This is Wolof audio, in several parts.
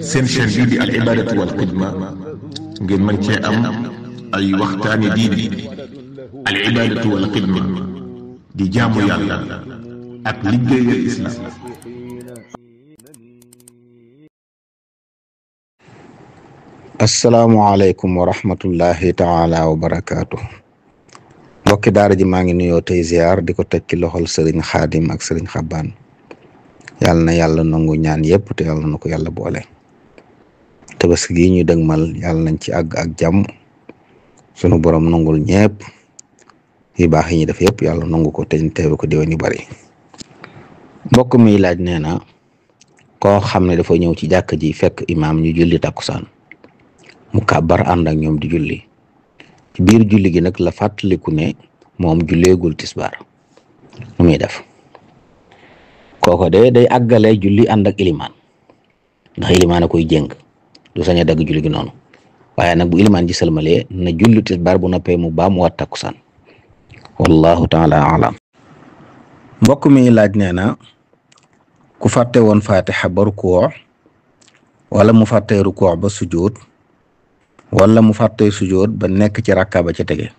seen chaîne bii di al ibadatu wal xidma ngeen mën cee am ay waxtaani diine. al ibadatu wal xidma di jaamu yàlla ak liggéeyal islam. asalaamualeykum wa rahmatullahi taala wa barakaatu. mbokki daara ji maa ngi nuyoo tey ziar di ko teg ci loxol sëriñ xaadim ak sëriñ xabbaan. yàlla na yàlla nangu ñaan yépp te yàlla na ko yàlla boole. tabaski gi ñu dëgmal yàlla nañ ci àgg ak jàmm. sunu borom nangul ñépp yu baax yi ñu def yépp yàlla nangu ko te ñu teewe ko déwén yu bari. mbokk mi laaj nee na koo xam ne dafa ñëw ci jàkk ji fekk imaam ñu julli takkusaan mu kàbbar ànd ak ñoom di julli ci biir julli gi nag la fàttaliku ne moom julleegul tisbaar nu muy def. kooko de day àggale julli ànd ak ilimaan ndax ilimaan a koy jéng du sañ a dagg julli gi noonu waaye nag bu ilimaan ji sëlmalee na julli tisbaar bu noppee mu baa mu wat takkusaan wallahu taala alam. mbokk mi laaj nee na ku fàtte woon fatiha ba rukoo wala mu fàtte rukoo ba sujjóot wala mu fàtte sujjóot ba nekk ci rakka ba ca tege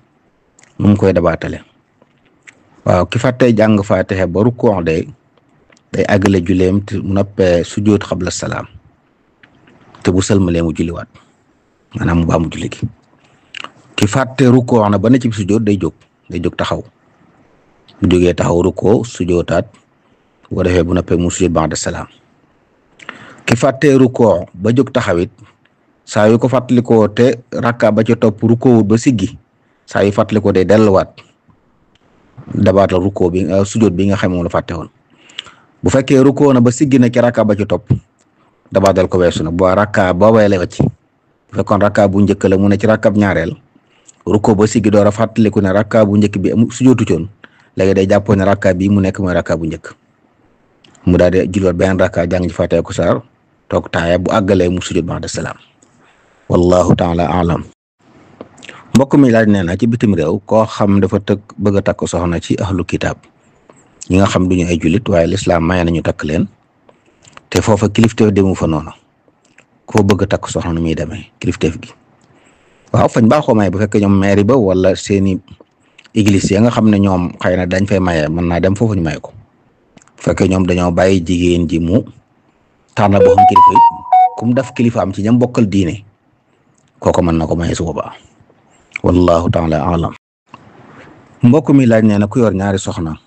nu mu koy dabaatale. waaw ki fàtte jàng fatiha ba rukoo day àggale julleem te mu noppee sujjóot xabla salaam te bu sëlmalee mu julliwaat maanaam mu baa mu julli gi. ki fàtte rukoo na ba ne ci sujjóot day jóg taxaw bu jógee taxaw rukoo sujjóotaat bu ko defee bu noppee mu sujjóot ba'da salaam. ki fàtte rukoo ba jóg taxawit saa yu ko fàttalikoo te rakka ba ca topp rukoowut ba siggi saa yu fàttalikoo day delluwaat dabaatal rukoo bi sujjóot bi nga xam moom la fàtte woon. bu fekkee rukoo na ba siggi na ci rakka ba ca topp dabaatal ko weesu na bu rakka boobay la wacc bu fekkoon rakka bu njëkk la mu ne ci rakkab ñaareel rukoo ba siggi door a fàttaliku ne rakka bu njëkk bi sujjóotu coon léegi day jàppoo ne rakka bi mu nekk mooy rakka bu njëkk mu daal di julliwaat beneen rakka jàng ci fàttee ko saar toog taaya bu àggalee mu sujjóot ba'da salaam wallahu taala alam. mbokk mi laaj nee na ci bitim réew koo xam dafa bëgg a takk soxna ci ahlu kitaab ñi nga xam duñu ay jullit waaye lislaam maye nañu takk leen te foofa kilifteef demu fa noonu koo bëgg a takk soxna nu muy demee kilifteef gi. waaw fañ baaxoo maye bu fekkee ñoom mairie ba wala seeni église ya nga xam ne ñoom xëy na dañ fay maye mën naa dem foofu ñu maye ko bu fekkee ñoom dañoo bàyyi jigéen ji mu tànn boo xam kilifa yi kum def kilifa am ci ñam bokkal diine kooko mën na ko maye su boobaa wallahu taala alam. mbokk mi laaj nee na ku yor ñaari soxna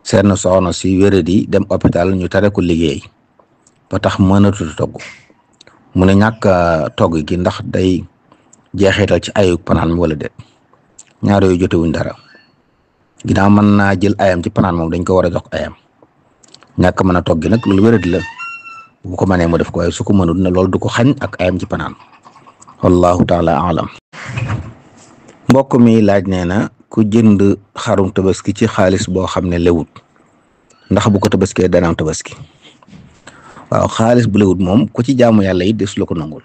seet na soxna si wéradi dem hôpital ñu tere ko liggéey ba tax mënatul togg mu ne ñàkk togg gi ndax day jeexital ci ayu panaan mi wala déet. ñaar yooyu jotewuñ dara ginnaaw mën naa jël ayam ci panaan moom dañ ko war a jox ayam ñàkk mën a togg gi nag loolu wéradi la bu ko mënee mu def ko waaye su ko mënul ne loolu du ko xañ ak ayam ci panaan wallahu taala alam. mbokk mi laaj nee na ku jënd xarum tabaski ci xaalis boo xam ne lewut ndax bu ko tabaskee dana am tabaski. waaw xaalis bu lewut moom ku ci jaamu yàlla it des la ko nangul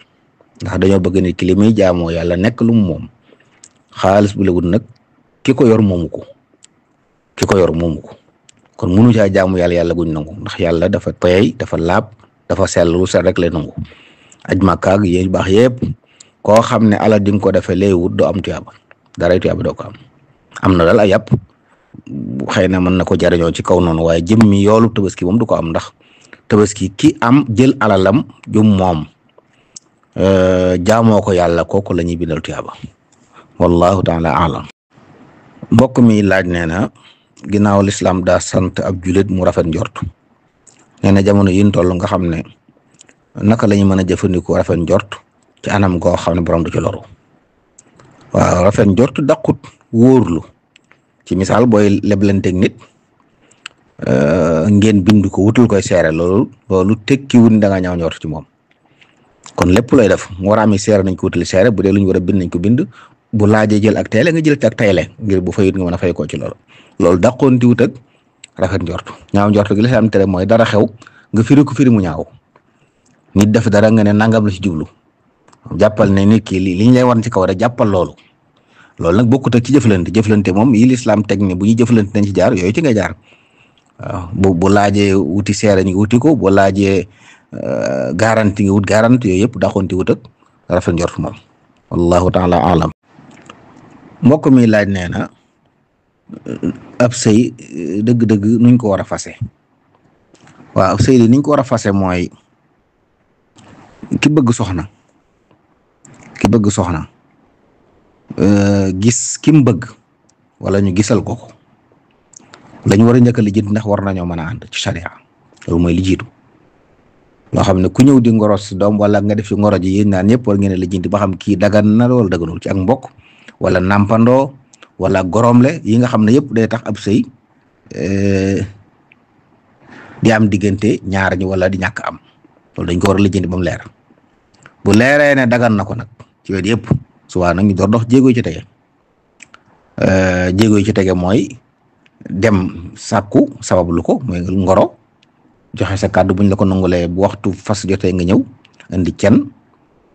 ndax dañoo bëgg nit ki li muy jaamoo yàlla nekk lu mu moom. xaalis bu lewut nag ki ko yor moomu ko kon munu caa jaamu yàlla guñ nangu ndax yàlla dafa teey dafa laab dafa sell lu set rek lay nangu. aj Makka ak yéen baax yépp koo xam ne ala di nga ko defee lewut doo am tuyaaba dara tuyaaba doo ko am na daal ay yàpp xëy na mën na ko jariñoo ci kaw noonu waaye jëmmi yoolu tabaski moom du ko am ndax tabaski ki am jël alalam jum moom jaamoo ko yàlla kooku la ñuy bindal tuyaaba wallahu taala alam. mbokk mi laaj nee na ginnaaw lislaam daa sant ab julit mu rafet njort nee na jamono yi ñu toll nga xam ne naka la ñu mën a jëfandikoo rafet njort ci anam goo xam ne borom du ci loru. waaw rafet njort daqut wóorlu ci misaal booy leblanteeg nit ngeen bind ko wutul koy seere loolu tekkiwul da nga ñaaw njort ci moom kon lépp looy def mu war a ami seere nañ ko wutali seere bu dee lu ñu war a bind nañ ko bind bu laajee jël ak teyle nga jël ci ak tayle ngir bu fayit nga mën a fay ko ci loolu daqoon di wut ak rafet njort. ñaaw njort gi la am tere mooy dara xew nga firi ko firi mu ñaaw nit def dara nga ne nangam la ci jublu jàppal ne nit ki li ñu lay war ci kaw rek jàppal loolu nag bokkut ak ci jëflante moom yi lislaam teg ne bu ñuy jëflante nañ ci jaar yooyu ci nga jaar waaw bu laajee wuti seere ñu wuti ko bu laajee garanti nga wut garanti yooyu yëpp daxonti wut ak rafet njort moom wallahu taala alam. mbokk mi laaj nee na ab sëy dëgg-dëgg nuñ ko war a fase. waaw ab sëy di niñ ko war a fase mooy ki bëgg soxna gis ki mu bëgg wala ñu gisal ko lañ war a njëkk a lijjanti ndax war nañoo mën a ànd ci sharia loolu mooy li jiitu. loo xam ne ku ñëw di ngoros doom wala nga def ci ngoro ji yéen naan ñëpp war ngeen a lijjanti ba xam kii dagan na wala daganul ci ak mbokk wala nampandoo wala goromle yi nga xam ne yëpp day tax ab sëy di am diggante ñaar ñi wala di ñàkk am loolu dañ ko war a lijjanti ba mu leer bu leeree ne dagan na ko nag ci wet yëpp suwaa nag ñu door dox jéego yi ci tege mooy dem sàkku sabablu ko mooy ngoro joxe sa kàddu buñ la ko nangulee bu waxtu fas jotee nga ñëw indi cen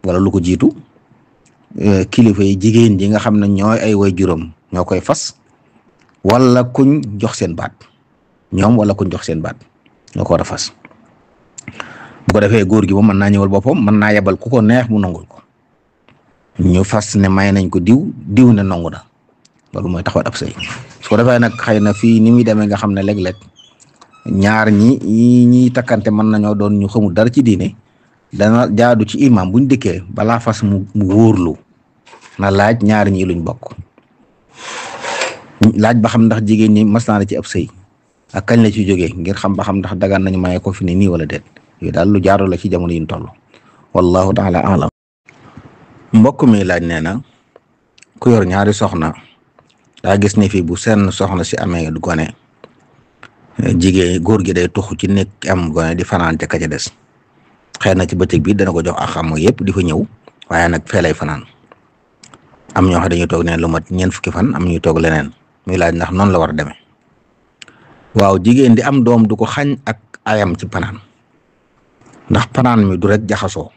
wala lu ko jiitu kilifa yi jigéen ji nga xam ne ñooy ay way juróom ñoo koy fas wala kuñ jox seen baat ñoom wala kuñ jox seen baat ñoo ko war a fas bu ko defee góor gi moom mën naa ñëwal boppam mën naa yebal ku ko neex mu nangul ko ñu fas ne may nañ ko diw ne nangu na loolu mooy taxawal ab sëy su ko defee nag xëy na fii ni muy demee nga xam ne léeg-léeg ñaar ñi takkante mën nañoo doon ñu xamul dara ci diine dana jaadu ci imam buñ dikkee balaa fas mu wóorlu na laaj ñaar ñi luñ bokk laaj ba xam ndax jigéen ñi mas naa la ci ab sëy ak kañ la ci jógee ngir xam ba xam ndax dagaan nañu maye ko fi ne nii wala déet yooyu daal lu jaadu la ci jamono yi ñu toll wallahu taala alam. mbokk mi laaj nee na ku yor ñaari soxna daa gis ne fii bu seen soxna si amee gone jigéen góor gi day tuxu ci nekk am gone di fanaan ca ka ca des xëy na ci bëccëg bi dana ko jox ak xam yëpp di fa ñëw waaye nag fee lay fanaan am ñoo xam dañuy toog ne lu mat ñeent fukki fan am ñuy toog leneen muy laaj ndax noonu la war a demee. waaw jigéen di am doom du ko xañ ak ayam ci panaan ndax panaan mi du rek jaxasoo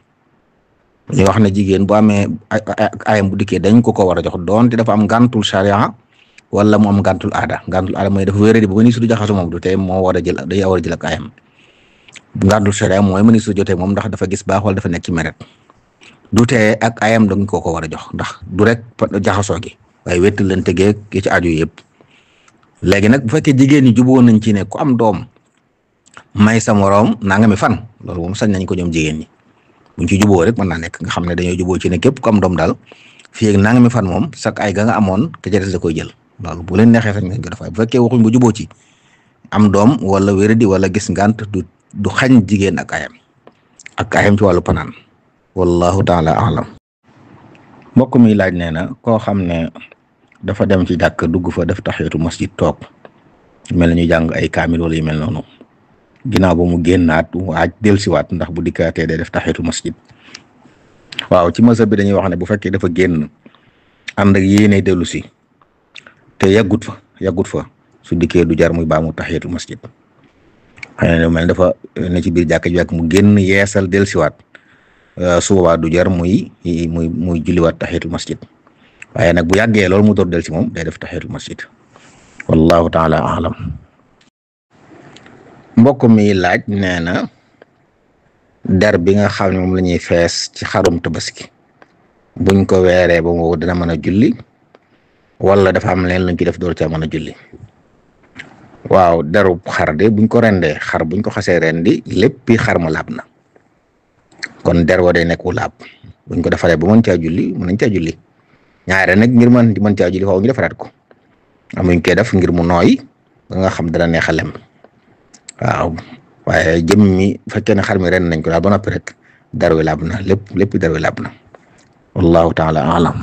ñu wax ne jigéen bu amee ayam bu dikkee dañ ko war a jox doonte dafa am gàntul sharia wala mu am gàntul aada mooy dafa wéradi ba mëni du jaxasoo moom du tey moo war a jël day war a jël ak ayam gàntul sharia mooy mëni su jotee moom ndax dafa gis baax wala dafa nekk ci meret du tee ak ayam dañ ko war a jox ndax du rek jaxasoo gi waaye wettalante geeg gi ci aju yëpp. léegi nag bu fekkee jigéen ñi jubóo nañ ci ne ku am doom may sa moroom nangami fan loolu moom sañ nañ ko ñoom jigéen ñi buñ ci jubóo rek mën naa nekk nga xam ne dañoo jubóo ci ne képp ku am doom daal fii ak nangami fan moom sak ay ga nga amoon ke ca des da koy jël loolu bu leen neexee sañ nañ ko def bu fekkee waxuñ ba jubóo ci am doom wala wéradi wala gis ngant du xañ jigéen ak ayam ci wàllu panaan wallahu taala alam. mbokk mi laaj nee na koo xam ne dafa dem ci jàkk dugg fa def tahiyatul masjid toog mel na ñu jàng ay kaamil wala yu mel noonu ginnaaw ba mu génnaat waaj dellusiwaat ndax bu dikkaatee day def tahiyatul masjid. waaw ci mazhab bi dañuy wax ne bu fekkee dafa génn ànd ak yéene dellu si te yàggut fa su dikkee du jar muy baamu tahiyatul masjid xëy na mel dafa ne ci biir jàkk ji mu génn yeesal dellusiwaat su boobaa du jar muy julliwaat tahiyatul masjid. waaye nag bu yàggee loolu mu door del ci moom day def tahiyatul masjid wallahu taala alam. mbokk mi laaj nee na der bi nga xam ne moom la ñuy fees ci xarum tabaski buñ ko weeree ba mu dana mën a julli wala dafa am leen luñ ci def door ca mën a julli. waaw deru xar de buñ ko rendee xar buñ ko xasee rendi léppi xar ma laab na kon der wa day nekk wu laab buñ ko defaree ba mën caa julli mën nañ caa julli. ñaare nag ngir mën caa julli faaw ñu defaraat ko amuñ koy def ngir mu nooy ba nga xam dana neex a lem waaw waaye jëm mi fekkee ne xar mi ren nañ ko daal ba noppi rek dar wi laab na lépp dar wi laab na wallahu taala alam.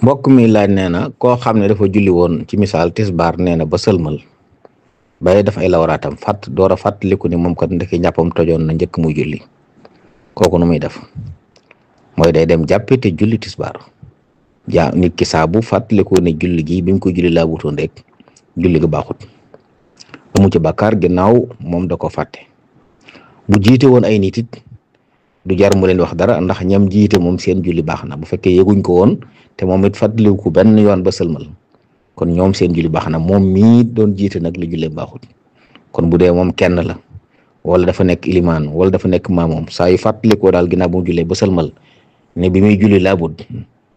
mbokk mi laaj nee na koo xam ne dafa julli woon ci misaal tisbaar nee na ba sëlmal bay def ay lawraatam door a fàttaliku ni moom kat ndeke njàppam tojoon na njëkk muy julli kooku nu muy def mooy day dem jàppi te julli tisbaar. nit ki saa bu fàttaliku ne julli gi bi mu ko julli laa wutoon rek julli ga baaxut amu ci bàkkaar ginnaaw moom da ko fàtte bu jiite woon ay nit it du jar mu leen wax dara ndax ñam jiite moom seen julli baax na bu fekkee yëguñ ko woon te moom it fàttaliku benn yoon ba sëlmal kon ñoom seen julli baax na moom mii doon jiite nag la jullee baaxut kon bu dee moom kenn la wala dafa nekk ilimaan wala dafa nekk maamoom saa yu fàttalikoo daal ginnaaw bu mu jullee ba sëlmal ne bi muy julli laabud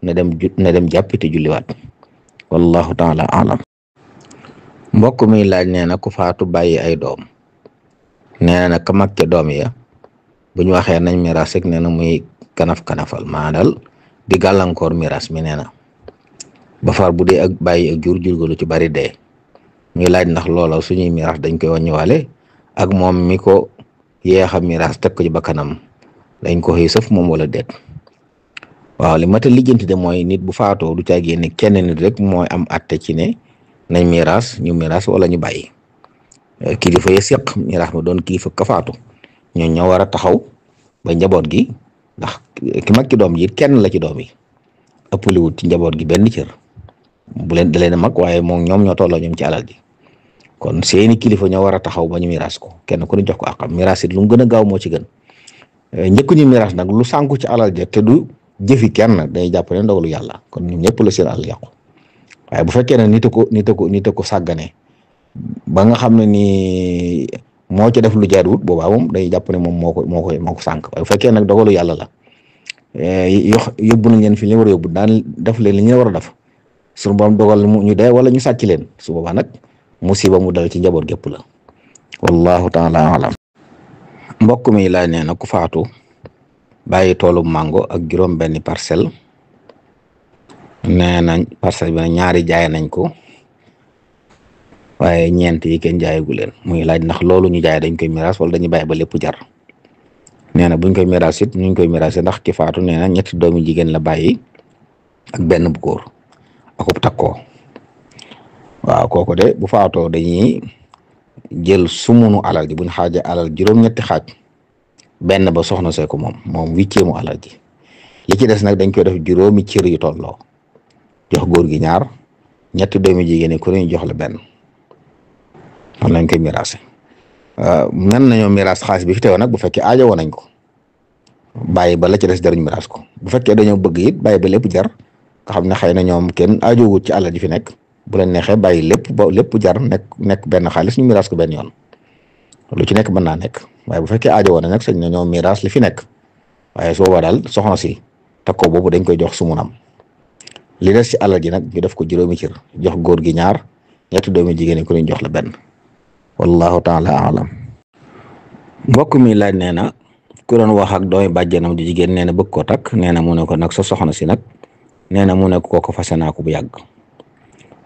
na dem jàppi te julliwaat wallahu taala alam. mbokk mi laaj nee na ku faatu bàyyi ay doom nee na ka mag ca doom ya bu ñu waxee nañ miraas rek nee na muy kanafal maanaam di gàllankoor miraas mi nee na ba far bu dee ak bàyyi ak jur ga lu ci bari dee muy laaj ndax loola suñuy miraas dañ koy wàññiwaale ak moom mi ko yeexa miraas teg ko ci bakkanam dañ ko xëy sëf moom wala déet. waaw li mat a lijjanti de mooy nit bu faatoo du caa génne kenn nit rek mooy am atte ci ne nañ miraas ñu miraas wala ñu bàyyi kilifa ya seq miraas ma doon kilifa ka faatu ñoo ñoo war a taxaw ba njaboot gi ndax ki mag ci doom ji kenn la ci doom yi ëppali wut ci njaboot gi benn cër bu leen da leen a mag waaye moom ñoom ñoo tolloo ñoom ci alal ji kon seeni kilifa ñoo war a taxaw ba ñu miraas ko kenn ku ne jox ko àqam miraas it lu mu gën a gaaw moo ci gën njëkk ñu miraas nag lu sànku ci alal ja te du jëfi kenn day jàpp ne ndogalu yàlla kon ñun ñëpp la seen alal yàqu waaye bu fekkee ne nit a ko sàggane ba nga xam ne ni moo ci def lu jaaduwut boobaa moom day jàpp ne moom moo ko sànk waaye bu fekkee nag dogalu yàlla la yóbbu nañ leen fi ñu war a yóbbu daan def leen li ñu war a def suñu borom dogal ñu dee wala ñu sàcc leen su boobaa nag musiba mu dal ci njaboot gépp la wallahu taala alam. mbokk mi laaj nee na ku faatu bàyyi toolu mango ak juróom benn parcelle nee nañ parcelle bi ñaari jaay nañ ko waaye ñeent yi kenn jaayagu leen muy laaj ndax loolu ñu jaay dañ koy miraas wala dañuy bàyyi ba lépp jar nee na buñ koy miraas it ñu koy miraas ndax ki faatu nee na ñetti doomi jigéen la bàyyi ak benn bu góor akub takkoo waaw kooku de bu faatoo dañuy jël sumunu alal ji buñ xaaja alal juróom-ñetti xaaj benn ba soxna see ko moom wicceemu alal ji li ci des nag dañ koy def juróomi cër yu tolloo jox góor gi ñaar ñetti doomi jigéen ñi ku ne jox la benn xam lañ koy miraase nan nañoo miraas xaalis bi fi teew nag bu fekkee aajowoo nañ ko bàyyi ba la ci des jaruñ miraas ko bu fekkee dañoo bëgg it bàyyi ba lépp jar nga xam ne xëy na ñoom kenn aajowut ci alal ji fi nekk bu leen neexee bàyyi lépp ba lépp jar nekk benn xaalis ñu miraas ko benn yoon lu ci nekk mën naa nekk waaye bu fekkee aajowoo na nag sañ na ñoo miraas li fi nekk waaye su boobaa daal soxna si takkoo boobu dañ koy jox sumunam li des ci alal ji nag ñu def ko juróomi cër jox góor gi ñaar ñetti doomi jigéen ñi ku ñu jox la benn wallahu taala alam. mbokk mi laaj nee na ku doon wax ak doomi bàjjenam di jigéen nee na bëgg ko takk nee na mu ne ko nag sa soxna si nag nee na mu ne ko kooku fase naa ko bu yàgg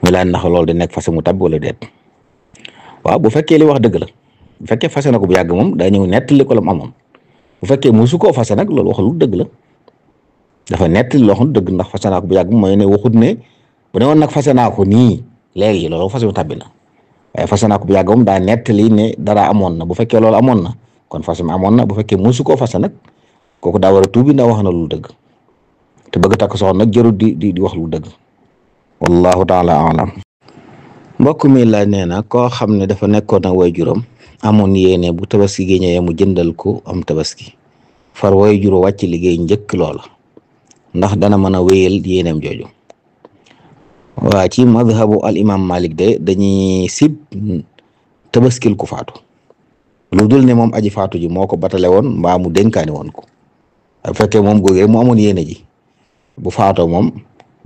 mi laaj ndax loolu di nekk fase mu tab wala déet waaw bu fekkee li wax dëgg la bu fekkee fase na ko bu yàgg moom daa ñëw nettali ko la mu amoon bu fekkee musu koo fase nag loolu waxul dëgg la dafa nettali loo xam dëgg ndax fase naa ko bu yàgg mooy ne waxut ne bu ne woon nag fase naa ko nii léegi loolu fase mu tabbi na waaye fase naa ko bu yàgg moom daa nettali ne dara amoon na bu fekkee loolu amoon na kon fase mi amoon na bu fekkee musu koo fase nag kooku daa war a tuubi ndax wax na lu dëgg te bëgg takk soxna nag jarul di wax lu dëgg wallahu taala alam. mbokk mi laaj nee na koo xam ne dafa nekkoon ak way juróom amoon yéene bu tabaski gi ñëwee mu jëndal ko am tabaski far way juro wàcc liggéey njëkk loola ndax dana mën a wéyal yéeneem jooju. waa ci madhabu al imam Malik de dañuy sib tabaskil ku faatu lu dul ne moom aji faatu ji moo ko batale woon mbaa mu dénkaani woon ko bu fekkee moom góor gi mu amoon yéene ji bu faatoo moom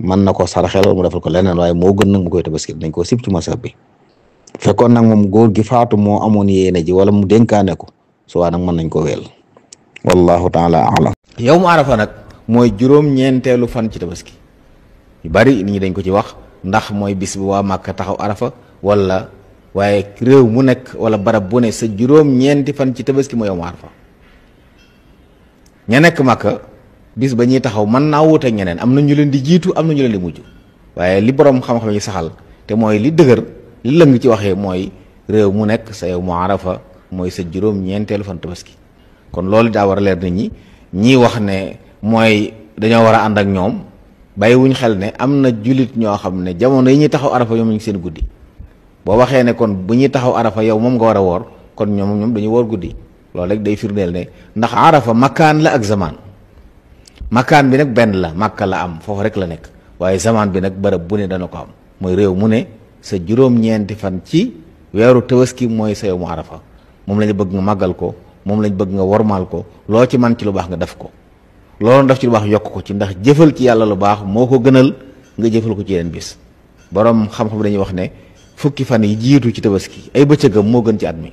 mën na ko saraxel mu defal ko leneen waaye moo gën nag mu koy tabaskil dañ ko sib ci masab bi fekkoon nag moom góor gi faatu moo amoon yéene ji wala mu dénkaane ko su waa nag mën nañ ko wéel wallahu taala alam. yow mu arafa nag mooy juróom-ñeenteelu fan ci tabaski yu bari nit ñi dañ ko ci wax ndax mooy bis bu waa Màkka taxaw arafa wala waaye réew mu nekk wala barab bu ne sa juróom-ñeenti fan ci tabaski mooy yow mu arafa ña nekk Màkka bis ba ñuy taxaw mën naa wuute ñeneen am na ñu leen di jiitu am na ñu leen di mujj waaye li borom xam-xam yi saxal te mooy li dëgër li lëng ci waxee mooy réew mu nekk sa yow mu arafa mooy sa juróom-ñeenteelu fan tabaski kon loolu daa war a leer nit ñi ñii wax ne mooy dañoo war a ànd ak ñoom bàyyi wuñ xel ne am na jullit ñoo xam ne jamono yi ñuy taxaw arafa ñoom ñu ngi seen guddi boo waxee ne kon bu ñuy taxaw arafa yow moom nga war a woor kon ñoom dañuy woor guddi loolu rek day firndeel ne ndax arafa makaan la ak zaman makaan bi nag benn la Makka la am foofu rek la nekk waaye zaman bi nag bërëb bu ne dana ko am mooy réew mu ne sa juróom-ñeenti fan ci weeru tabaski mooy sa yow mu arafa moom lañ bëgg nga màggal ko moom lañ bëgg nga wormaal ko loo ci man ci lu baax nga def ko loolu def ci lu baax yokk ko ci ndax jëfal ci yàlla lu baax moo ko gënal nga jëfal ko ci yeneen bis borom xam-xam dañuy wax ne fukki fan yi jiitu ci tabaski ay bëccëgam moo gën ci at mi